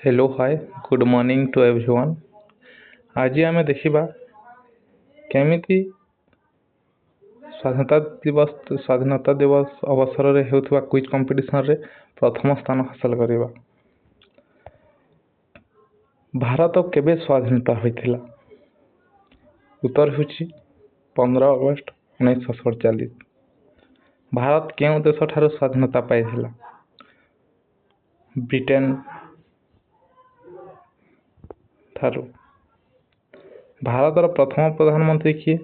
Hello, hi, good morning to everyone. ଆଜି ଆମେ ଦେଖିବା କେମିତି ସ୍ୱାଧୀନତା ଦିବସ ଅବସରରେ ହେଉଥିବା କୁଇଜ୍ କମ୍ପିଟିସନରେ ପ୍ରଥମ ସ୍ଥାନ ହାସଲ କରିବା। ଭାରତ କେବେ ସ୍ୱାଧୀନତା ହୋଇଥିଲା? ଉତ୍ତର ହେଉଛି 15 ଅଗଷ୍ଟ 1947। ଭାରତ କେଉଁ ଦେଶଠାରୁ ସ୍ୱାଧୀନତା ପାଇଥିଲା? ବ୍ରିଟେନ ଠାରୁ। ଭାରତର ପ୍ରଥମ ପ୍ରଧାନମନ୍ତ୍ରୀ କିଏ?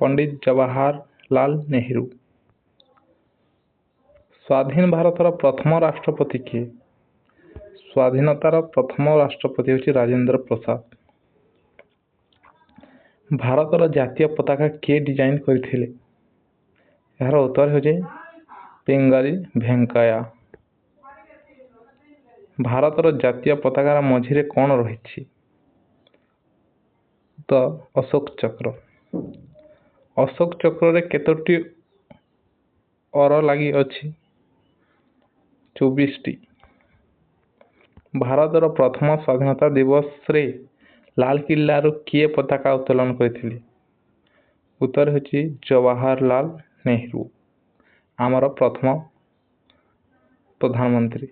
ପଣ୍ଡିତ ଜବାହରଲାଲ ନେହେରୁ। ସ୍ୱାଧୀନ ଭାରତର ପ୍ରଥମ ରାଷ୍ଟ୍ରପତି କିଏ? ସ୍ୱାଧୀନତାର ପ୍ରଥମ ରାଷ୍ଟ୍ରପତି ହେଉଛି ରାଜେନ୍ଦ୍ର ପ୍ରସାଦ। ଭାରତର ଜାତୀୟ ପତାକା କିଏ ଡିଜାଇନ କରିଥିଲେ? ଏହାର ଉତ୍ତର ହେଉଛି ପିଙ୍ଗାଲି ଭେଙ୍କୟା। ଭାରତର ଜାତୀୟ ପତାକାର ମଝିରେ କ'ଣ ରହିଛି? ତ ଅଶୋକ ଚକ୍ର। ଅଶୋକ ଚକ୍ରରେ କେତୋଟି ଅର ଲାଗି ଅଛି? 24ଟି। ଭାରତର ପ୍ରଥମ ସ୍ୱାଧୀନତା ଦିବସରେ ଲାଲକିଲ୍ଲାରୁ କିଏ ପତାକା ଉତ୍ତୋଳନ କରିଥିଲେ? ଉତ୍ତର ହେଉଛି ଜବାହରଲାଲ ନେହେରୁ, ଆମର ପ୍ରଥମ ପ୍ରଧାନମନ୍ତ୍ରୀ।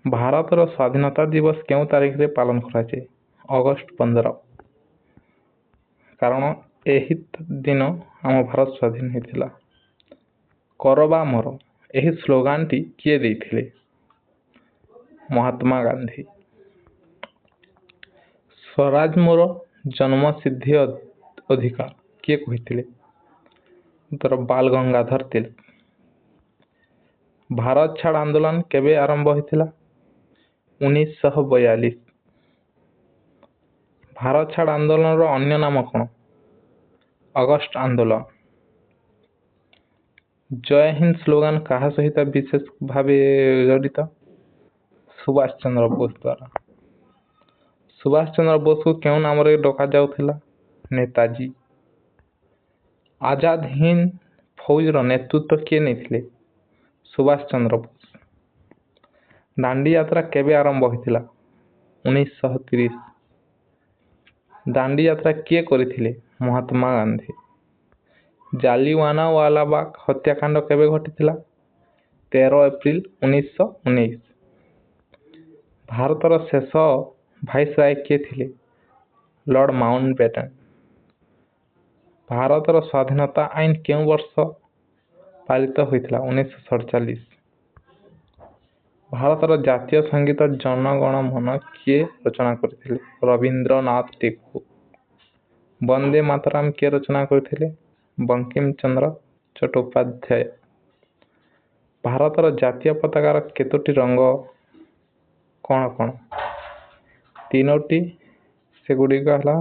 ଭାରତର ସ୍ୱାଧୀନତା ଦିବସ କେଉଁ ତାରିଖରେ ପାଳନ କରାଯାଏ? ଅଗଷ୍ଟ 15, କାରଣ ଏହି ଦିନ ଆମ ଭାରତ ସ୍ୱାଧୀନ ହୋଇଥିଲା। କର ବା ମର, ଏହି ସ୍ଲୋଗାନଟି କିଏ ଦେଇଥିଲେ? ମହାତ୍ମା ଗାନ୍ଧୀ। ସ୍ୱରାଜ ମୋର ଜନ୍ମସିଦ୍ଧ ଅଧିକାର କିଏ କହିଥିଲେ? ଉତ୍ତର ବାଲ ଗଙ୍ଗାଧର ତିଲକ। ଭାରତ ଛାଡ଼ ଆନ୍ଦୋଳନ କେବେ ଆରମ୍ଭ ହୋଇଥିଲା? 1942। ଭାରତ ଛାଡ଼ ଆନ୍ଦୋଳନର ଅନ୍ୟ ନାମ କ'ଣ? ଅଗଷ୍ଟ ଆନ୍ଦୋଳନ। ଜୟ ହିନ୍ଦ ସ୍ଲୋଗାନ କାହା ସହିତ ବିଶେଷ ଭାବେ ଜଡ଼ିତ? ସୁଭାଷ ଚନ୍ଦ୍ର ବୋଷ ଦ୍ୱାରା। ସୁଭାଷ ଚନ୍ଦ୍ର ବୋଷଙ୍କୁ କେଉଁ ନାମରେ ଡକାଯାଉଥିଲା? ନେତାଜୀ। ଆଜାଦ ହିନ୍ଦ ଫୌଜର ନେତୃତ୍ୱ କିଏ ନେଇଥିଲେ? ସୁଭାଷ ଚନ୍ଦ୍ର ବୋଷ। ଦାଣ୍ଡି ଯାତ୍ରା କେବେ ଆରମ୍ଭ ହୋଇଥିଲା? 1930। ଦାଣ୍ଡି ଯାତ୍ରା କିଏ କରିଥିଲେ? ମହାତ୍ମା ଗାନ୍ଧୀ। ଜାଲିଆନାୱାଲାବାଗ ହତ୍ୟାକାଣ୍ଡ କେବେ ଘଟିଥିଲା? 13 ଏପ୍ରିଲ 1919। ଭାରତର ଶେଷ ଭାଇସରାୟ କିଏ ଥିଲେ? Lord mount batten. ଭାରତର ସ୍ୱାଧୀନତା ଆଇନ କେଉଁ ବର୍ଷ ପାରିତ ହୋଇଥିଲା? 1947। ଭାରତର ଜାତୀୟ ସଙ୍ଗୀତ ଜନଗଣ ମନ କିଏ ରଚନା କରିଥିଲେ? ରବୀନ୍ଦ୍ରନାଥ ଟେଗୋର। ବନ୍ଦେ ମାତରମ୍ କିଏ ରଚନା କରିଥିଲେ? ବଙ୍କିମ ଚନ୍ଦ୍ର ଚଟ୍ଟୋପାଧ୍ୟାୟ। ଭାରତର ଜାତୀୟ ପତାକାର କେତୋଟି ରଙ୍ଗ, କ'ଣ କ'ଣ? ତିନୋଟି। ସେଗୁଡ଼ିକ ହେଲା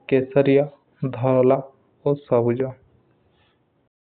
କେଶରିଆ, ଧଳା ଓ ସବୁଜ।